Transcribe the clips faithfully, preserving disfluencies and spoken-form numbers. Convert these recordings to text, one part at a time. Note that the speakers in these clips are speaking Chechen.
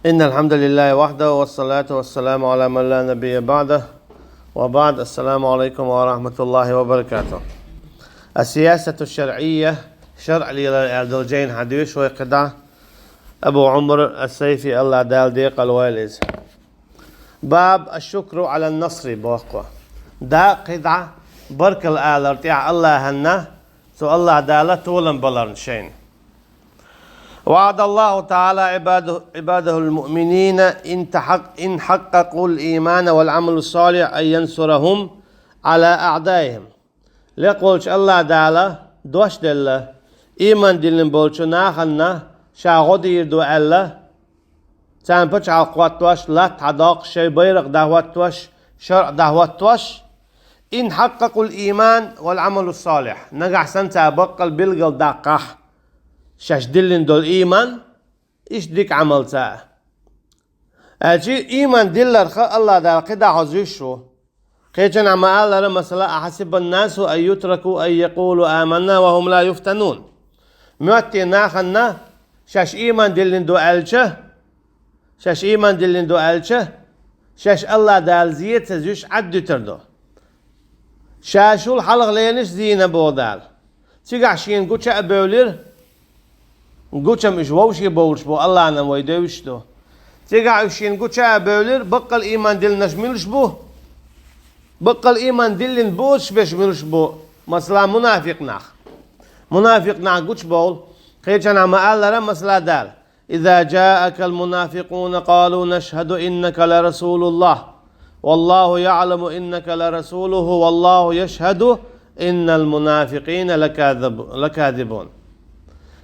إن الحمد لله وحده، والصلاة والسلام على من لا نبي بعده، وبعد. السلام عليكم ورحمة الله وبركاته. السياسة الشرعية, шарӀ лелар аьлла долча жайна хьадоьшу вай кхидӀа. Абу Ӏумар ас-Сайфи, АллахӀ Дала декъала войла из. باب الشكر على النصر, боху кхо. ДӀа кхидӀа баркалла алар тӀехь АллахӀанна, цу АллахӀ Дала толам баларна шайна. وعد الله تعالى عباده, عباده المؤمنين إن تحق, إن حققوا الإيمان والعمل الصالح أن ينصرهم على أعدائهم. Лекха волчу АллахӀ Дала дош делла, ийман диллина болчу нахана ша гӀо дийр ду аьлла, царна пачхьалкх хӀоттош, латта хьадоккхуш, шайн байракх дӀахӀоттош, шарӀ дӀахӀоттош, إن حققوا الإيمان والعمل الصالح, нагахь санна цара баккъал билгал даккхахь, шаьш диллина долу ийман, иштта дика Ӏамал цара. Аьлча ийман дилларх АллахӀ Дала кхидӀа хьо зуьйш ву. Кхечанхьа ма-аллара, масала: أحسب الناس أن يتركوا أن يقولوا آمنا وهم لا يفتنون. Моьттий нахана шаьш ийман диллина ду аьлча, шаьш ийман диллина ду аьлча, шаьш АллахӀ Дала зен ца зуьйш Ӏаддуьтур ду. Ша шул хьалха лелаш зийна, боху Дала. Цигахь шена гуча а бевлира, гучам уьш вовшийн бовлуш бу, АллахӀан вай девзаш ду. Цигахь уьш шена гуча а бевлира, баккъал ийман диллинарш муьлш бу? Баккъал ийман диллина боцуш берш муьлш бу? Масала, мунафикъ нах. Мунафикъ нах гучабовла. Кхечанхьа ма-аллара, масала, Дала: إذا جاءك المنافقون قالوا نشهد إنك لرسول الله والله يعلم إنك لرسوله والله يشهد إن المنافقين لكاذب-, لكاذبون.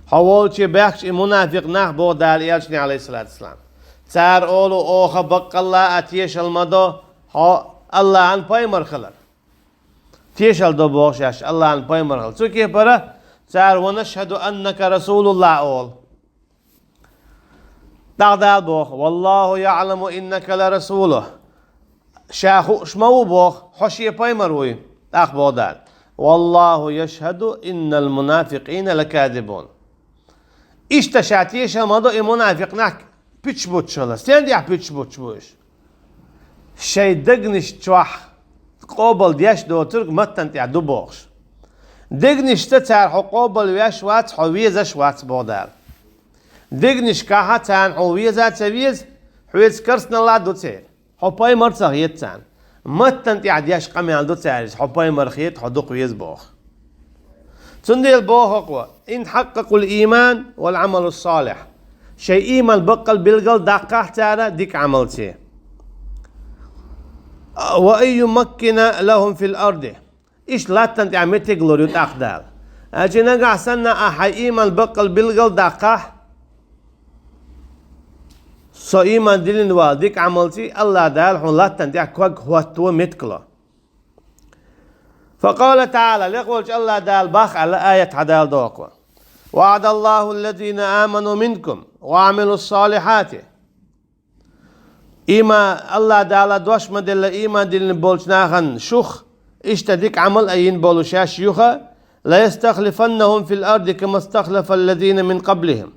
Хьо волчу баьхкича и мунафикъ нах, боху Дала элчане, Ӏалайхиссалату вассалам. Цара олу: «Оха баккъалла а тешал ма до хьо АллахӀан пайхамар хилар». Тешал до боху шаьш АллахӀан пайхамар хилар. Цу кепара цара: «ونشهد أنك رسول الله», олу. ТӀаккха Дала боху: «والله يعلم إنك لرسوله». Ша хууш ма ву боху, хьо шен пайхамар вуй. ТӀаккха боху Дала: «والله يشهد إن المنافقين لكاذبون». Иштта ша тешал ма до и мунафикъ нах пуьчаш буттуш хилар. Стен тӀехь пуьчаш буттуш бу уьш? Шайн дегнаш чохь къобал деш доцург маттана тӀехь ду бохуш. Дегнашца цара хьо къобал веш вац, хьо везаш вац, боху Дала. Дегнашкахьа царна хьо веза а ца веза, хьоьца керстаналла а ду церан. Хьо пайхамар а ца хета царна. Маттана тӀехь деш къамел ду цара иза, хьо пайхамар хета, хьо дукха веза боху. Цундела боху кхо: «إن حققوا الإيمان والعمل الصالح». Шайн ийман баккъал билгал даккхахь цара дика Ӏамалций. «وأن يمكن لهم في الأرض». Иштта латтана тӀехь меттиг лур ю тӀаккха Дала. Аьлча нагахь санна ахь хьайн ийман баккъал билгал даккхахь, со ийман диллина вала дика Ӏамалций, АллахӀ Дала хьуна латтана тӀехь ког хӀотто меттиг ло. فقال تعالى, лекха волчу АллахӀ Дала боху аьлла аят хьадала доху: «وعد الله الذين آمنوا منكم وعملوا الصالحات». Ийма-, АллахӀ Дала дош ма делла ийман диллина болчу нахана шух, иштта дика Ӏамал а йина болу шаьш юха: «ليستخلفنهم في الأرض كما استخلف الذين من قبلهم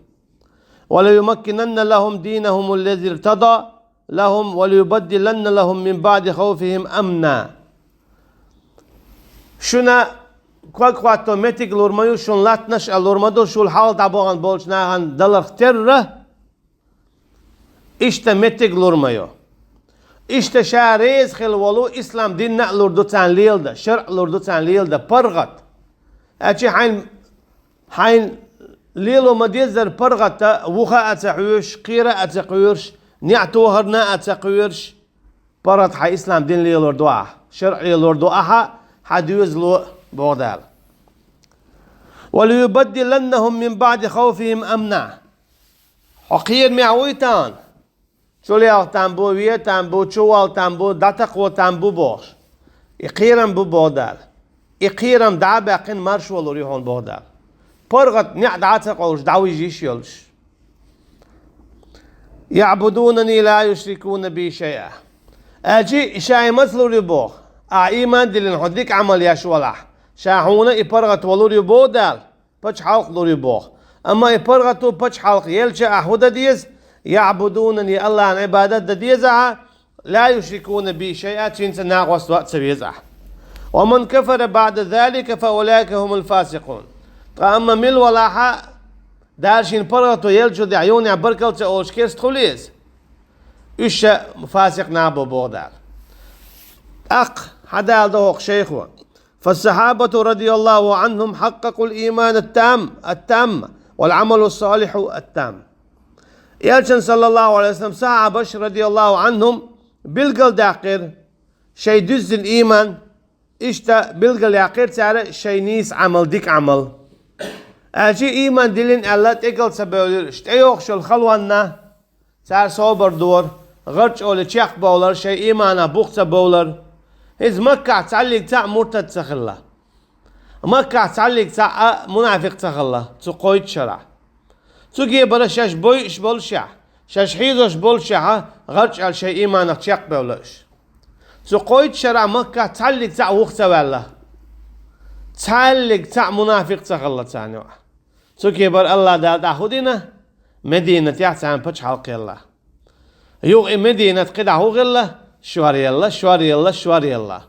وليمكنن لهم دينهم الذي ارتضى لهم وليبدلنهم من بعد خوفهم أمنا». Шуна ког хӀотто меттиг лур ма ю, шуна латтанаш а лур ма ду, шул хьалха дӀабахана болчу нахана даларх терра, иштта меттиг лур ма ю. Иштта ша реза хила волу ислам динна а лур ду царна леладан, шарӀ лур ду царна леладан, паргӀат. Аьлча хьайн, хьайн лело ма-деззара паргӀата вуха а ца хьоьжуш, кхера а ца кхоьруш, неӀ тохарна а ца кхоьруш, паргӀат хьайн ислам дин лелор ду ахь, шарӀ лелор ду ахьа, хьан доьзало, боху Дала. «وليبدلنهم من بعد خوفهم أمنا». Хьо кхерамехь вуй тахана? Чулелха там бу, ве там бу, чувалла там бу, дӀатакхо там бу бохуш. И кхерам бу, боху Дала. И кхерам дӀа а баьккхина, маршо лур ю хьуна, боху Дала. ПаргӀат неӀ дӀа а ца къовлуш, дӀавижа йиш йолуш. «يعبدونني لا يشركون بي شيئا». Аьлча, ша и маца лур ю боху? Ахь ийман диллина, хьо дика Ӏамал еш валахь, ша хьуна и паргӀат валур ю, боху Дала. Пачхьалкх лур ю боху. Амма и паргӀато, пачхьалкх елча, ахь хӀун дан деза? يعبدونني, Аллахьан Ӏибадат дан дезахьа, لا يشركون بي شيئا, цуьнца накъост ван а ца везахьа. ومن كفر بعد ذلك فأولئك هم الفاسقون. Ткъа амма мила валахьа, Дала шена паргӀато еллачул тӀехьа юханехьа баркалла ца олуш керста хуьлу иза, уьш ша фасикъ нах бу боху Дала. ТӀаккха хьадала до хӀокху шайхо: فالصحابة رضي الله عنهم حققوا الإيمان التام التام والعمل الصالح التام. Элчан, саллаллаху Ӏалайхи ва саллам, сахьабаш, радияллаху Ӏанхум, билгалдаьккхира шайн дуьззина ийман, иштта билгалъяьккхира цара шайн нийса Ӏамал, дика Ӏамал. Аьлча ийман диллина аьлла, тӀекал ца бевлира уьш, тӀейогӀуш йолу халонна цара собар дора, гӀарчӀ олий чекхбовлар, шайн ийманах бух ца бовлар. ХӀинца Маккахь цхьаллиг цхьаъ муртад ца хилла. Маккахь цхьаллиг цхьаъ а мунафикъ ца хилла цу кхойтта шарахь. Цу кепара шаьш бойуш боллушехь, шаьш хьийзош боллушехьа, гӀарчӀ аьлла шайн ийманах чекхбевлла уьш. Цу кхойтта шарахь Маккахь цхьаллиг цхьаъ вух ца ваьлла. Цхьаллиг цхьаъ мунафикъ ца хилла царна юкъахь. Цу кепара Аллах Дала тӀаккха хӀун дина? Мединатехь царна пачхьалкх елла. Юха и Мединат кхидӀа хӀун хилла? Шор елла, шор елла, шор елла.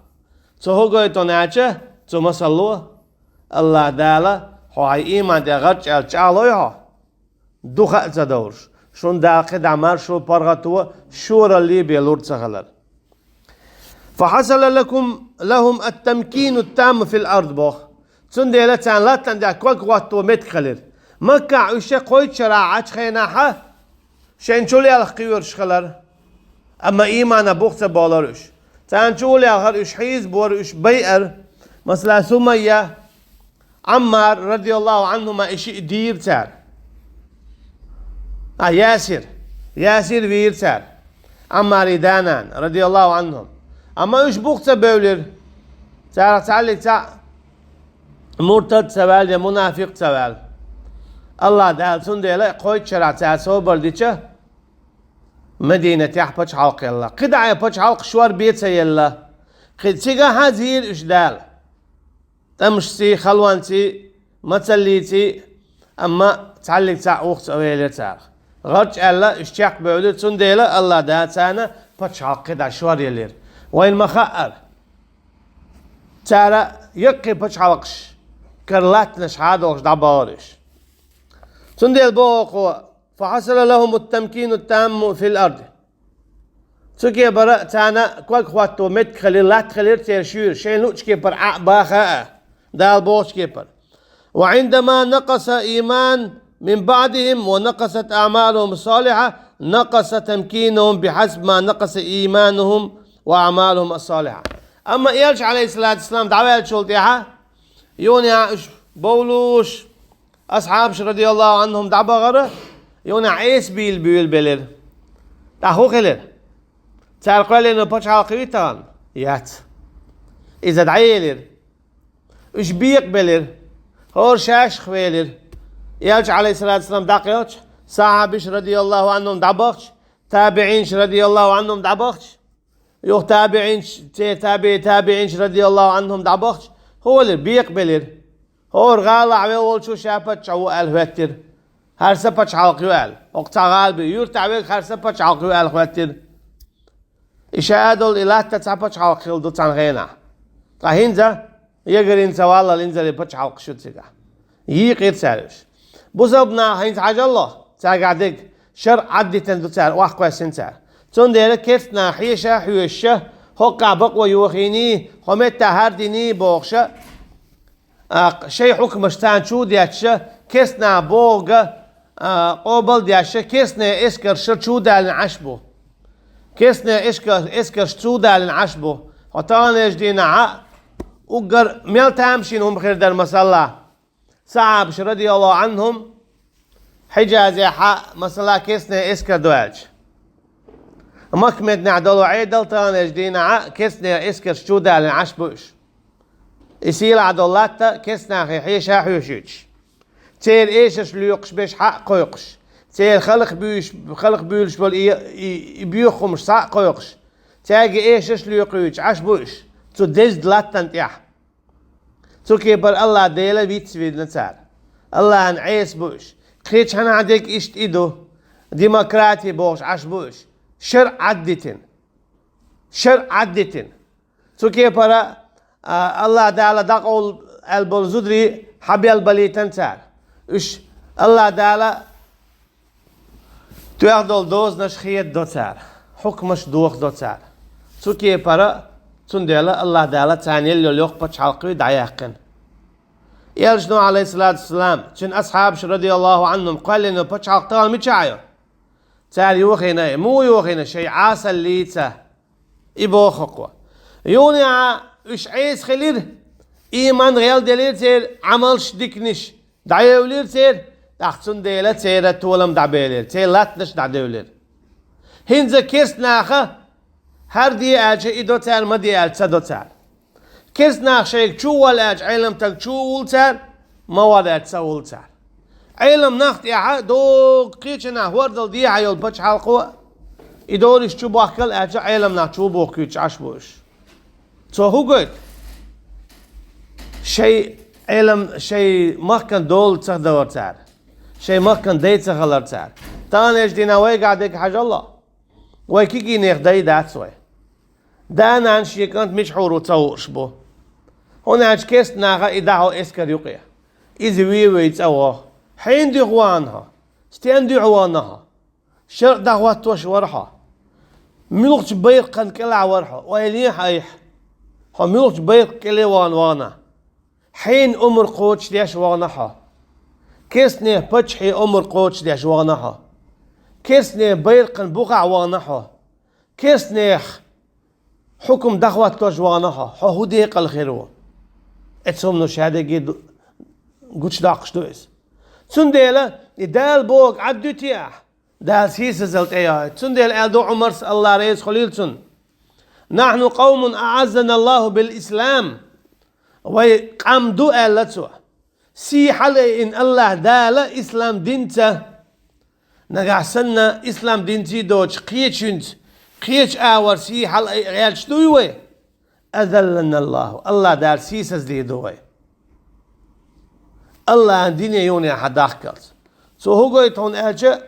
Цо хӀун гойту аьлча, цу масало, Аллах Дала, хьо хьайн ийман тӀе гӀарчӀ аьлла чӀагӀлой хьо, дукха а ца довлуш, шуна Дала кхидӀа маршо, паргӀато, шоралле бен лур ца хилар. فحصل لكم لهم التمكين التام في الأرض, боху. Цундела царна латтана тӀехь ког хӀотто меттиг хилира. Маккахь уьш кхойтта шарахь Ӏачу хенахьа, шайна чулелха кхоьруш хилар, амма ийманах бух ца бовлар уьш. Царна чулелхар, уьш хьийзабора, уьш байара. Масала, Сумайя, Ӏаммар, радияллаху Ӏанхума, и шиъ дийра цара. А, Ясир. Ясир вийра цара. Ӏаммаран да-нана, радияллаху Ӏанхум. Амма уьш бух ца бевлира. Царах цхьаллиг цхьаъ муртад ца ваьлла я мунафикъ ца ваьлла. Аллах Дала цундела кхойтта шарахь цара собар дича, Мединатехь пачхьалкх елла. КхидӀа а пачхьалкх шор бен ца елла. Кхин цигахь а зийра уьш Дала. ТӀамашций, халонций, мацаллиций, амма цхьаллиг цхьаъ вух ца велира царах. ГӀарчӀ аьлла, уьш чекхбевлира, цундела Аллах Дала царна пачхьалкх кхидӀа шор еллера. Вайна ма-хаъара, цара яккхий пачхьалкхаш кара латтанаш хьадолуш дӀабахара уьш. Цундела боху хӀокхо: فحصل لهم التمكين التام في الأرض. Цу кепара царна ког хӀотто меттиг хилира, латта хилира церан шуьйра, шайна луъучу кепара Ӏа а баха а, Дала бохучу кепара. وعندما نقص الإيمان من بعدهم ونقصت أعمالهم الصالحة نقص تمكينهم بحسب ما نقص إيمانهم وأعمالهم الصالحة. Амма Элча, Ӏалайхиссалату вассалам, дӀаваьллачул тӀаьхьа, юха а уьш бовлуш, асхьабаш, радияллаху Ӏанхум, дӀабахара, юха а Ӏеса бийла буьйлабелира. ТӀаккха хӀун хилира? Цара кхоьллина пачхьалкх юй тахана? Яц. Иза дӀаелира. Уьш бекъабелира. ХӀора шаьшшах велира. Элча, Ӏалайхиссалату вассалам, дӀакхелхича, сахьабаш, радияллаху Ӏанхум, дӀабахча, табиӀинаш, радияллаху Ӏанхум, дӀабахча, юха табиӀинаш, церан таби-, табиӀинаш, радияллаху Ӏанхум, дӀабахча, хӀун хилира? Бекъабелира. ХӀора гӀалахь вен волчо ша паччахь ву аьлла хӀоьттира. ХӀара сан пачхьалкх ю аьлла. ХӀокху цхьа гӀала бен юьртахь верг хӀара сан пачхьалкх ю аьлла хӀоьттира. И ша а долу и латта цхьа пачхьалкх хилла ду цхьана хенахь. Ткъа хӀинца, ягарина ца валлал, инзаре пачхьалкхаш ю цигахь. Йийкъира цара уьш. Бусалба наха хӀинца хьажалло, цаьргахь дерг шарӀ Ӏаддитина ду цара, охьакхоьссина цара. Цундела керста наха хьеша а хьоьшуша, хӀокхахь бакъо йохийний, хӀо меттехь хӀара диний бохуша, а, шайн хьукмаш царна чу а детташа, керста наха бохург а, а, къобал а деш, керстанийн эскарша чу а далийна Ӏаш бу. Керстанийн эска-, эскарша чу а далийна Ӏаш бу. Хьо таханлерчу дийнахь а уггар мел тамашийна хӀума хир дара, масала, сахьабаш, радияллаху Ӏанхум, Хьиджазехь а, масала, керстанийн эскар ду аьлча. Макка-Мединехь долу Ӏедал таханлерчу дийнахь а керстанийн эскарша чу а далийна Ӏаш бу уьш. И сийлахь долу латта керста нахе хьеша а хьоьшуьйтуш, церан эшарш лоькхуш берш схьа а кхойкхуш, церан халха буьйлуш, халха буьйлуш болу и, и, и боьха хӀумаш схьа а кхойкхуш, цаьрга эшарш а лоькхуьйтуш Ӏаш бу уьш цу деза латтана тӀехь. Цу кепара Аллах Дела вицвина цара. Аллахьан Ӏеса бу уьш. Кхечхьанахь дерг иштта и ду. Демократи бохуш Ӏаш бу уьш. ШарӀ Ӏаддитина. ШарӀ Ӏаддитина. Цу кепара, а, Аллах Дала дӀакъовла аьлла болу зударий хьабелбалийтина цара. Уьш Аллах Дала тоьхна долу дозанаш хедадо цара, хьукмаш дохадо цара. Цу кепара, цундела Аллах Дала царна елла йолу йоккха пачхьалкх дӀаяьккхина. Элчано, алейхиссалату вассалам, цуьнан асхьабаш, радияллаху анхум, кхоьллина пачхьалкх тахана мичахь ю? Цара йохийна, муха йохийна, шайн Ӏасаллица. И боху кхо. Юханехьа уьш Ӏеса хилира, ийман гӀелделира церан Ӏамалш диканаш, дӀаевлира церан, тӀаккха цундела церан толам дӀабелира, церан латтанаш дӀадевлира. ХӀинца керста наха хӀара де аьлча, и до цара, ма де аьлча, ца до цара. Керста нах шайга чу а волла аьлча, Ӏелам стаг чу а вулла цара, ма вала аьлча, ца вулла цара. Ӏелам нах тӀехьа догу кхечанахь хӀордал дехьа йолу пачхьалкхо, и дориш чу бохкал аьлча, Ӏелам нах чу бохкуьйтуш Ӏаш бу уьш. Цо хӀун гойту? Шайн Ӏелам, шайн махкан дола ца хилар цара, шайн махкан дай ца хилар цара. Таханлерчу дийнахь вайгахь дерг хьажал. Вай кегийнех дай дац вай. Да-нана шен кӀант мичахь ву ца хууш бу. ХӀунда аьлча керста наха и дахьо эскар юкъе. Иза вен вай цӀа вогӀу. Хьенан дуьхьа вахана хьо? Стен дуьхьа вахана хьо? ШарӀ дӀахӀоттош вара хьо? Муьлхачу байракхана кӀелахь вара хьо? Ойла е хьайх. Хьо муьлхачу байракх кӀеле вахана вахана? Хьенан омра кхочушдеш вахана хьо? Керстанех паччахье омра кхочушдеш вахана хьо? Керстанех байракхана бухахь вахана хьо? Керстанех хьукам дӀахӀоттош вахана хьо? Хьо хӀун декъала хир ву? Эцу хӀумано шадерриге ду-, гучудоккхуш ду иза. Цундела и Дала бохург Ӏад дуьтий ахь? Дала сийсазалла тӀейоуьйту. Цундела аьлла ду Ӏумарс, Аллах реза хуьлийла цунна: «Нахьну къавмун аӀаззана Аллаху бил ислам». Вай къам ду, аьлла цо, сий хьалаайина Аллах Дала ислам динца. Нагахь санна ислам динций доцуш кхечуьнца, кхечу агӀор сий хьалаайа гӀерташ дуй вай? Азаллана Аллаху, Аллах Дала сийсазлийр ду вай. Аллахьан дине юханехьа дахкалц. Цо хӀун гойту хьуна аьлча,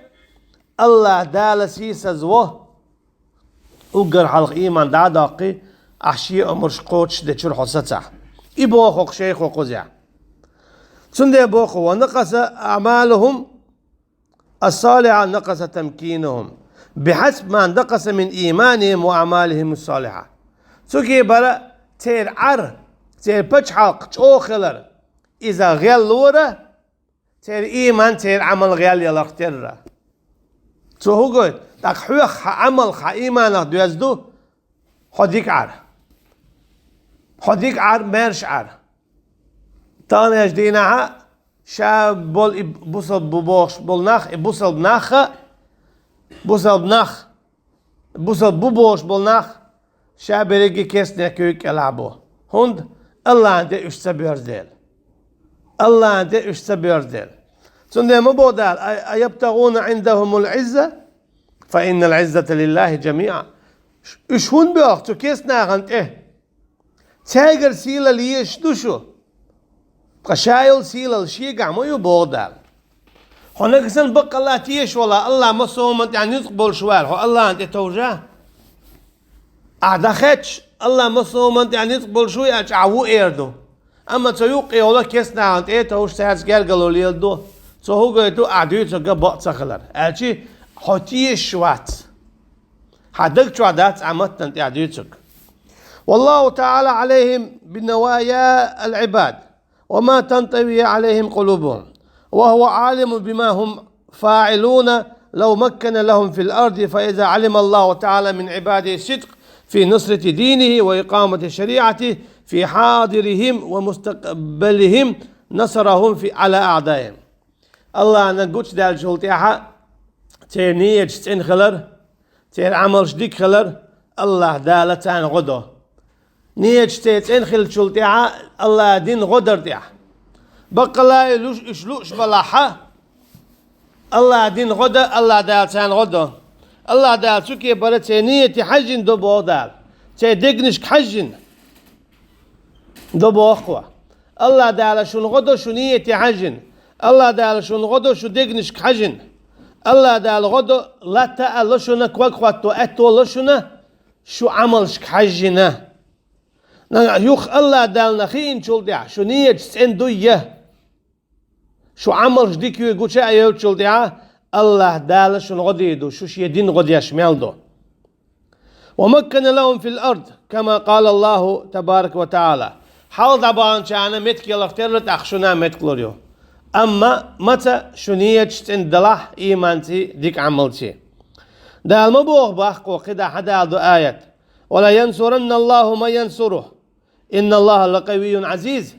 Аллах Дала сийсаз во, уггар хьалха ийман дӀа а доккхий, ахь шен омраш кхочушдечуьра хьо сацахь. И боху-кх шайхо кхузахь. Цундела боху: «Ва накъаса аъмалухум ас-салиха накъаса тамкинухум, бихьасби ма накъаса мин ийманихим ва аъмалихим ас-салиха». Цу кепара церан Ӏар, церан пачхьалкх чӀогӀа хилар, иза гӀеллора, церан ийман, церан Ӏамал гӀелъяларх терра. Цо хӀун гойту? ТӀаккха хьоьх хьан Ӏамалх, хьан ийманах доьзна ду хьо дика Ӏар. Хьо дика Ӏар, маьрша Ӏар. Таханлерчу дийнахьа ша болу и бусалба бу бохуш болу нах, и бусалба нах а, бусалба нах, бусалба бу бохуш болу нах, ша берриге керстанех куьйга кӀелахь бу. ХӀунда? Аллахьан тӀе уьш ца боьрзу дела. Аллахьан тӀе уьш ца боьрзу дела. Цундела ма боху Дала: «А-, аябтагӀуна Ӏиндахумул Ӏизза, фа иннал Ӏиззата лиллахи жамиӀа». Уьш хӀунда боьху цу керстанахана тӀе? Цаьргара сийлалла езаш ду шу? Ткъа ша йолу сийлалла шегахь ма ю, боху Дала. Хьо нагахь санна баккъалла тешаш валахь, Аллах массо а хӀуманна тӀехь ницкъ болуш валахь, хьо Аллахьан тӀе товжа? Ахь дӀахаьтташ, Аллах массо а хӀуманна тӀехь ницкъ болуш ву аьлча, ахь ву эр ду. Амма цо юккъе йолу керстанахана тӀе а товжаш, цаьрца гергарло леладо. Цо хӀун гойту? Ахь дуьйцург бакъ ца хилар. Аьлчи хьо тешаш вац. Хьан даг чохь дац ахь маттана тӀехь дуьйцург. Валлаху таӀала Ӏалайхим би навая ал-Ӏибад, ва ма тантави Ӏалайхим къулубухум. Ва хува Ӏалимун бима хум фаӀилуна лав маккана лахум фил арди, фа иза Ӏалима Аллаху таӀала мин Ӏибадихи сидкъ фи нусрати динихи ва икъамати шариӀатихи фи хьадирихим ва мустакъбалихим, насарахум фи, Ӏала аъдаихим. Аллахьна гучудаьллачул тӀаьхьа церан нияташ цӀена хилар, церан Ӏамалш дика хилар, Аллах Дала царна гӀо до. Нияташ церан цӀена хиллачул тӀаьхьа Аллах дин гӀо дар тӀехь. Баккъалла а луш, уьш лууш балахьа, Аллах дин гӀо дан, Аллах Дала царна гӀо до. Аллах Дала цу кепара церан нияте хьаьжжина до боху Дала. Церан дегнашка хьаьжжина до боху. Аллах Дала шуна гӀо до шу нияте хьаьжжина. Аллах Дала шуна гӀо до шу дегнашка хьаьжжина. Аллах Дала гӀо до, латта а ло шуна, ког хӀотто аьтто ло шуна, шу Ӏамалшка хьаьжжина. Нагахь юха Аллах Далла хиъначул тӀехьа, шу нийяташ цӀена дуй я, шу Ӏамалш дика юй гуча а йолчул тӀехьа, Аллах Дала шуна гӀо дийр ду, шу шен дина гӀо деш мел ду. ومكن لهم في الأرض كما قال الله تبارك وتعالى. Хьалха дӀабаханчарна меттиг ялар тера тӀаккха шуна меттиг лур ю. Амма маца шу нийяташ цӀена далахь, иманций, дика Ӏамалций. Дала ма боху баккхо, кхидӀа хьадала ду аят: ولينصرن الله من ينصره إن الله لقوي عزيز.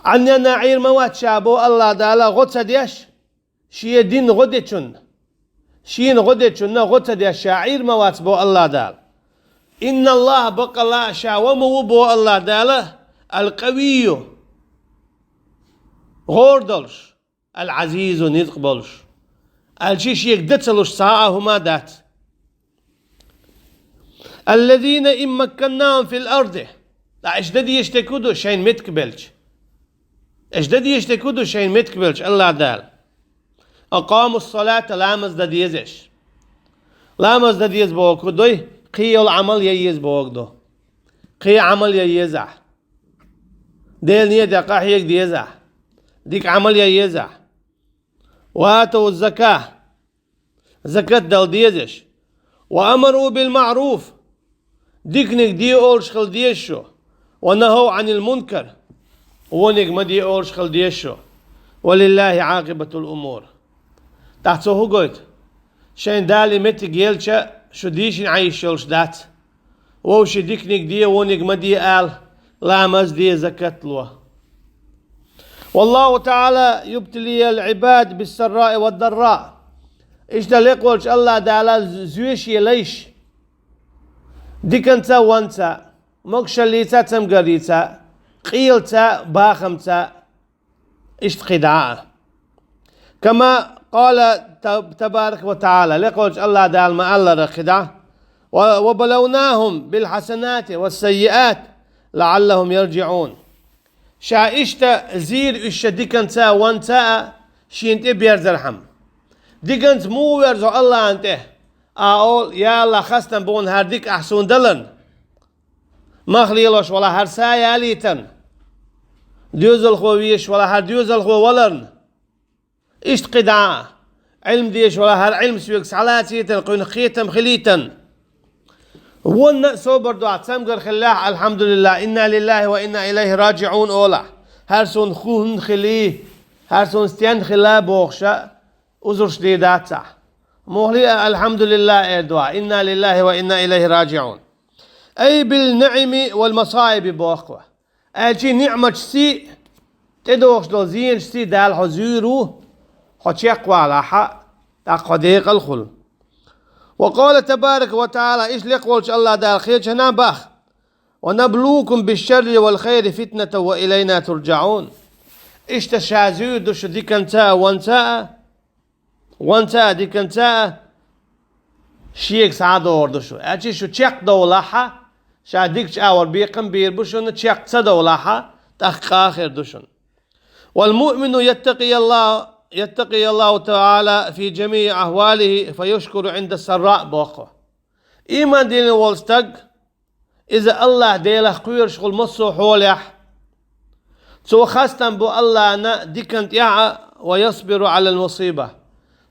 Ӏанненна Ӏийр ма вац ша бо Аллах Дала гӀо ца деш, шен дина гӀо дечунна, шена гӀо дечунна гӀо ца деш ша Ӏийр ма вац бо Аллах Дала. إن الله, баккъалла а ша ва ма ву бо Аллах Дала, القوي, гӀора долуш, العزيز, ницкъ болуш. Аьлча шега дан ца луш цхьа а хӀума дац. الذين إن مكناهم في الأرض. Ткъа иштта дан дезаш дерг хӀун ду шайна меттиг белча? Иштта дан дезаш дерг хӀун ду шайна меттиг белча Аллах Дала? أقاموا الصلاة, ламаз дан дезаш. Ламаз дан деза бохург хӀун ду? Кхин йолу Ӏамал ян еза бохург ду. Кхин Ӏамал ян еза ахь. Делан некъа тӀехь къахьега деза ахь. Дика Ӏамал ян еза ахь. وآتوا الزكاة, закат дала дезаш. وأمروا بالمعروف, диканиг де олуш хила деза шу. ونهوا عن المنكر, вониг ма де олуш хила деза шу. ولله عاقبة الأمور. ТӀаккха цо хӀун гойту? Шайна Дала меттиг елча, шу дийшина Ӏан йиш йолуш дац. Вовшийн диканиг де, вониг ма де ала, ламаз де, закат ло. والله تعالى يبتلي العباد بالسراء والضراء. Иштта лекха волчу Аллах Дала зоьший лайш, диканца а, вонца а, могушаллица а, цамгаррица а, къелаца а, бахамца а, иштта кхидӀа а. كما قال تبارك وتعالى, лекха волчу Аллах Дала ма-аллара кхидӀа: و-, وبلوناهم بالحسنات والسيئات لعلهم يرجعون. Ша иштта зийра уьш ша диканца а, вонца а шена тӀе берзархьама. Диканца муха верзо Аллахьан тӀе? Ахьа олу: «Я Аллах, хастам бу хьуна хӀара дика ахь суна даларна. Мах лелош валахь хӀара са ялийтарна. Доьзалхо везаш валахь хӀара доьзалхо валарна». Иштта кхидӀа а, Ӏилма дезаш валахь хӀара Ӏилма соьга схьалацийтарна, кхуьнах кхетам хилийтарна. Вонна а собар дохь, цамгар хиллехь, الحمد لله, إنا لله وإنا إليه راجعون олахь. ХӀара суна хӀунда хили, хӀара суна стенна хила бохуш а, узурш дийр дац ахь. Муххале а الحمد لله эр дохь, إنا لله وإنا إليه راجعون. أي بالنعم والمصائب боху. Аьлча ниӀматашций, тӀедогӀуш долу зенашций Дала хьо зуьйр ву, хьо чекхвалахь а, тӀаккха хьо декъал хуьлу. وقال تبارك وتعالى, иштта лекха волчу Аллах Дала кхечанхьа боху: ونبلوكم بالشر والخير فتنة وإلينا ترجعون. Иштта ша зуьйр ду шу диканца а, вонца а, вонца а, диканца а шега схьа а догӀур ду шу. Аьлча шу чекхдовлахь а, ша дикачу агӀор бекхам бийр бу шуна, чекх ца довлахь а, тӀаккха къа а хир ду шуна. والمؤمن يتقي الله، يتقي الله تعالى في جميع أحواله فيشكر عند السراء боху. Ийман диллина волу стаг, иза Аллах Делах кхоьруш хуьлу массо а хьолехь. Цо хастам бу Аллахьна диканна тӀехь а, ويصبر على المصيبة.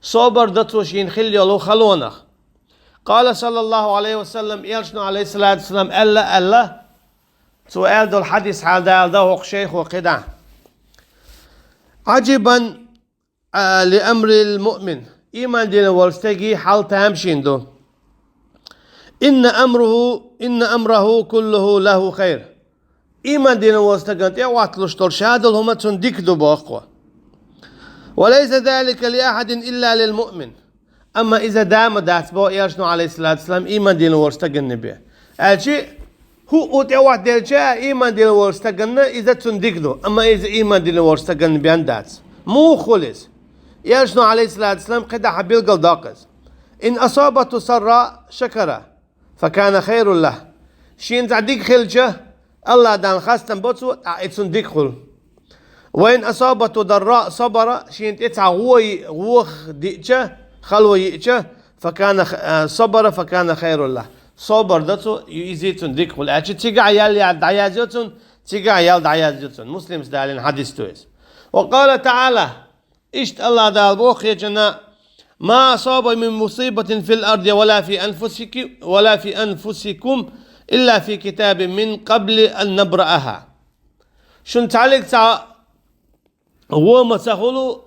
Собар до цо шена хилла йолу халонах. قال صلى الله عليه وسلم, Элчано, عليه الصلاة والسلام, аьлла, аьлла, цо аьлла долу хьадис хьалха далла дан хӀокху шайхо кхидӀа. عجبا لأمر المؤمن. Ийман диллина волу стеган хьал тамашийна ду. إن أمره، إن أمره كله له خير. Ийман диллина волу стагана тӀе а хӀотталуш долу ша долу хӀума цунна дика ду боху. وليس ذلك لأحد إلا للمؤمن. Амма иза да ма дац боху Элчано, عليه الصلاة والسلام, ийман диллина волу стаганна бен. Аьлча, хӀуъу тӀе а хӀоттаделча а, ийман диллина волу стаганна иза цунна дика ду, амма иза ийман диллина волу стаганна бен дац. Муха хуьлу иза? Элчано, عليه الصلاة والسلام, кхидӀа билгалдоккху иза: إن أصابته سراء شكر فكان خير له. Шена цхьа дика хилча, Аллах Далла хастам бо цо, тӀаккха и цунна дика хуьлу. وإن أصابته ضراء صبر, шена тӀе цхьа гӀо, гӀо диъча, хало йиъча, فكان خ-, а, صبر فكان خيرا له. Собар ду цо, иза цунна дика хул. Аьлча цигахь ял я-, дӀаяздо цунна, цигахь ял дӀаяздо цунна. Муслима далийна хьадис ду иза. وقال تعالى, иштта АллахӀ Дала боху кхечанхьа: ما أصاب من مصيبة في الأرض ولا في أنفسكم، ولا في أنفسكم إلا في كتاب من قبل أن نبرأها. Шуна цхьаллиг цхьа гӀо ма ца хуьлу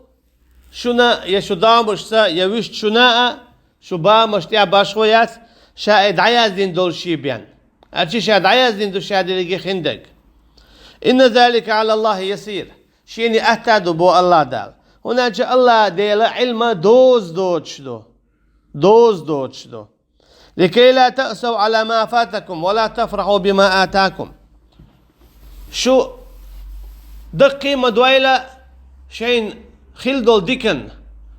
шуна, я шун догӀмашца, я вуьшта шуна а, шун богӀамашна тӀехь башхо яц, ша и дӀаяздина долу шен бен. Аьлча ша дӀаяздина ду ша дерриге хиндерг. إن ذلك على الله يسير. Шена атта ду, боху АллахӀ Дала. ХӀунда аьлча АллахӀ Делан Ӏилма доза доцуш ду. Доза доцуш ду. لكي لا تأسوا على ما فاتكم ولا تفرحوا بما آتاكم. Шу даккхий ма дойла шайна хила долу диканна,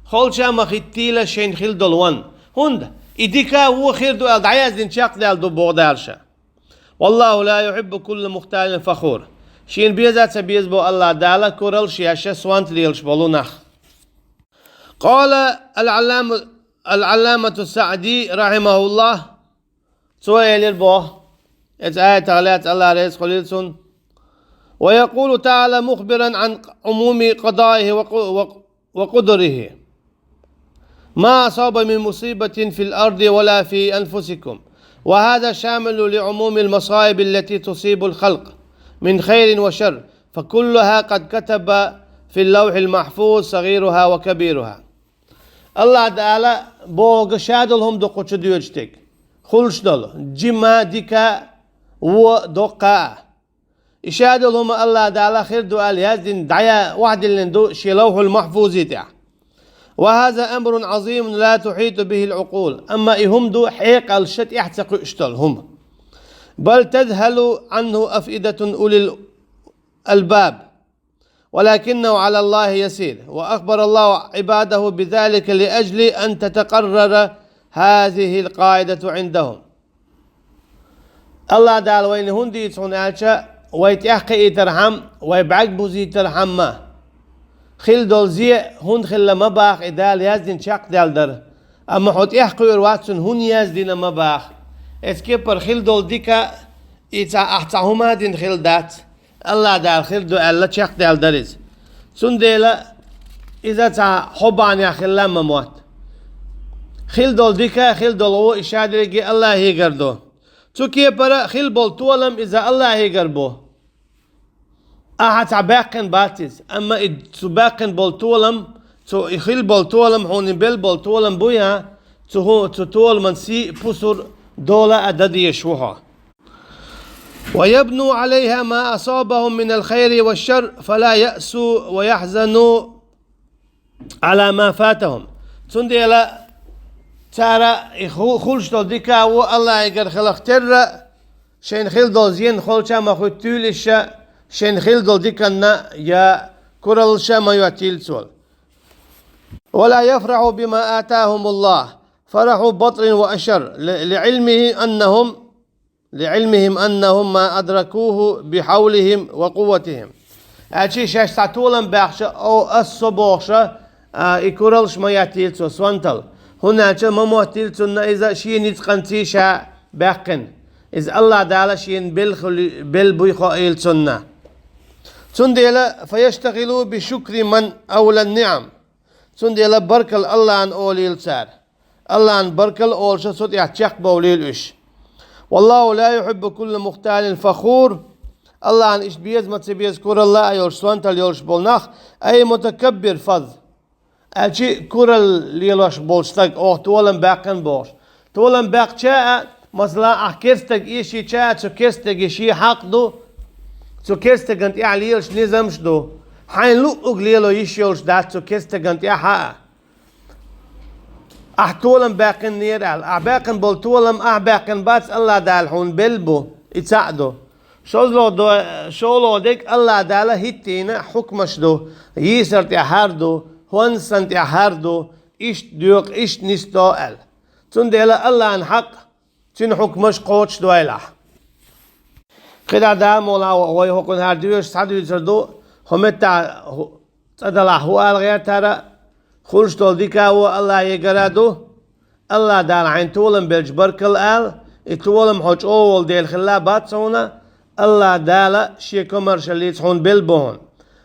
холча ма хӀиттийла шайна хила долу ванна. ХӀунда и дика а, вон а хир ду аьлла дӀаяздина чекхдаьлла ду, боху Дала ша. والله لا يحب كل مختال فخور. Шена беза а ца беза, боху АллахӀ Дала, куралла еш, сонта лелаш болу нах. قال العلامة، العلامة السعدي رحمه الله, цо элира боху, эцу аятах лаьцна, АллахӀ реза хуьлийла цунна: ويقول تعالى مخبرا عن عموم قضائه وق-، وق-، وقدره: ما أصاب من مصيبة في الأرض ولا في أنفسكم، وهذا شامل لعموم المصائب التي تصيب الخلق من خير وشر، فكلها قد كتب في اللوح المحفوظ صغيرها وكبيرها. АллахӀ Дала бохург ша долу хӀума ду кху чу доьдуш дерг, хуьлуш долу, жима, дика, вон, доккха а. И ша долу хӀума АллахӀ Дала хир ду аьлла яздина, дӀая охьадиллина ду шен Лавхьул-Махьфузе тӀехь. وهذا أمر عظيم لا تحيط به العقول. Амма и хӀума ду хьекъалш тӀехь ца кхуьуш долу хӀума. بل تذهل عنه أفئدة أولي الألباب، ولكنه على الله يسير، وأخبر الله عباده بذلك لأجل أن تتقرر هذه القاعدة عندهم. АллахӀ Дала вайна хӀунда дийца хьуна аьлча, вай тӀекхиийтархьама, вай бӀаьргбузийтархьама, хила долу зе хӀунда хилла ма баха, и Дала яздина чекхдаьлла дара. Амма хьо тӀекхуьур вац, цунна хӀунда яздина ма баха. Эцу кепара хила долу дика и цхьа, ахь цхьа хӀума а дина хилла дац. АллахӀ Дала хир ду аьлла чекхдаьлла дара иза. Цундела иза цхьа хьо бахьанехь хилла ма мотта. Хила долу дика а, хила долу гӀо, и ша дерриге АллахӀегара ду. Цу кепара хила болу толам иза АллахӀегара бу. Ахьа цхьа баьккхина бац иза, амма и цу баьккхина болу толам, цу и хила болу толам, хьуна белла болу толам буй хьан, цу хӀу-, цу толаман сий а, пусар а, дола а дан дезаш ву хьо. ويبنوا عليها ما أصابهم من الخير والشر، فلا يأسوا ويحزنوا على ما فاتهم. Цундела цара и ху-, хуьлуш долу дика а, вон а АллахӀегара хиларх терра, шайна хила долу зен холча ма хӀиттийла уьш, шайна хила долу диканна я кураллаш ма йоттийла цо. ولا يفرحوا بما آتاهم الله فرح بطر وأشر، ل-، لعلمه أنهم، لعلمهم أنهم ما أدركوه بحولهم وقوتهم. Аьлча шаьш цхьа толам баьхча, о, ас со бохуш, а, и кураллаш ма йоттийла цо сонтал. ХӀунда аьлча ма моттийла цунна иза шен ницкъанций ша баьккхина. Иза АллахӀ Дала шена белла хуьлу-, белла буй хоийла цунна. Цундела, فيشتغلوا بشكر من أولى النعم. Цундела баркалла АллахӀан олийла цара. АллахӀан баркалла олуш, цу тӀехь чекхбовлийла уьш. والله لا يحب كل مختال فخور. АллахӀан иштта беза ма ца беза куралла а йолуш, сонтал йолуш болу нах, أي متكبر فظ. Аьлча куралла лелош болчу стаг, оха толам баьккхина бохуш. Толам баьккхича а, масала, ахь керстаг эшийча а, цу керстаге шен хьакъ ду, цу керстаган тӀехь лелаш низамаш ду. Хьайна луъург лело йиш йолуш дац цу керстаган тӀехь а. Ахь толам баьккхинера аьлла. Ахь баьккхина болу толам ахь баьккхина бац, АллахӀ Дала хьуна белла бу, и цхьаъ ду. ШолгӀа до-, шолгӀа дерг АллахӀ Дала хӀиттийна хьукмаш ду, йийсар тӀехь хӀара ду, хӀонсан тӀехь хӀара ду, иштта доькъу, иштта нисдо аьлла. Цундела АллахӀан хьакъ, цуьнан хьукмаш кхочушдойла ахь. КхидӀа да молла вай хӀокхунна хӀара доьшуш схьадуьйцур ду, хӀу метта цӀа далахь хӀу ала гӀертара, хулаш дола дика а во Аллахьегара ду. Аллахь Дала хьайна толам белча баркалла ала, и толам хьо чӀоагӀа волу дела хилла бац хьуна, Аллахь Дала шен комаршаллица хьуна белла бу хьуна.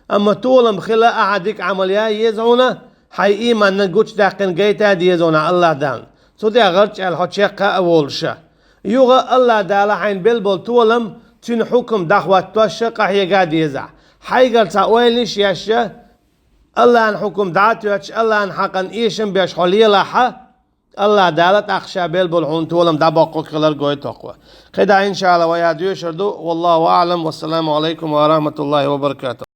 Амма толам хила ахьа дика Ӏамал я еза хьуна, хьайн ийманна гучудаьккхина гайта деза хьуна Аллахь Дална. Цу тӀехь гӀарчӀ аьлла хьо чекхъа а волуша. Юха Аллахь Дала хьайна белла болу толам, цуьнан хьукам дӀахӀоттош а къахьега деза. Хьайгара цхьа ойланаш а еш а, Аллахьан хьукам дӀа а тоьттуш, Аллахьан хьакъан эшам беш хьо лелахь а, Аллахь Дала тӀаккха ша белла болу хьуна толам дӀабоккхург хилар гойту хьуна. КхидӀа, иншаАллахь, вай а доьшур ду. Валлаху аӀлам. Вассаламу Ӏалайкум ва рахьматуллахӀи ва баракатухӀ.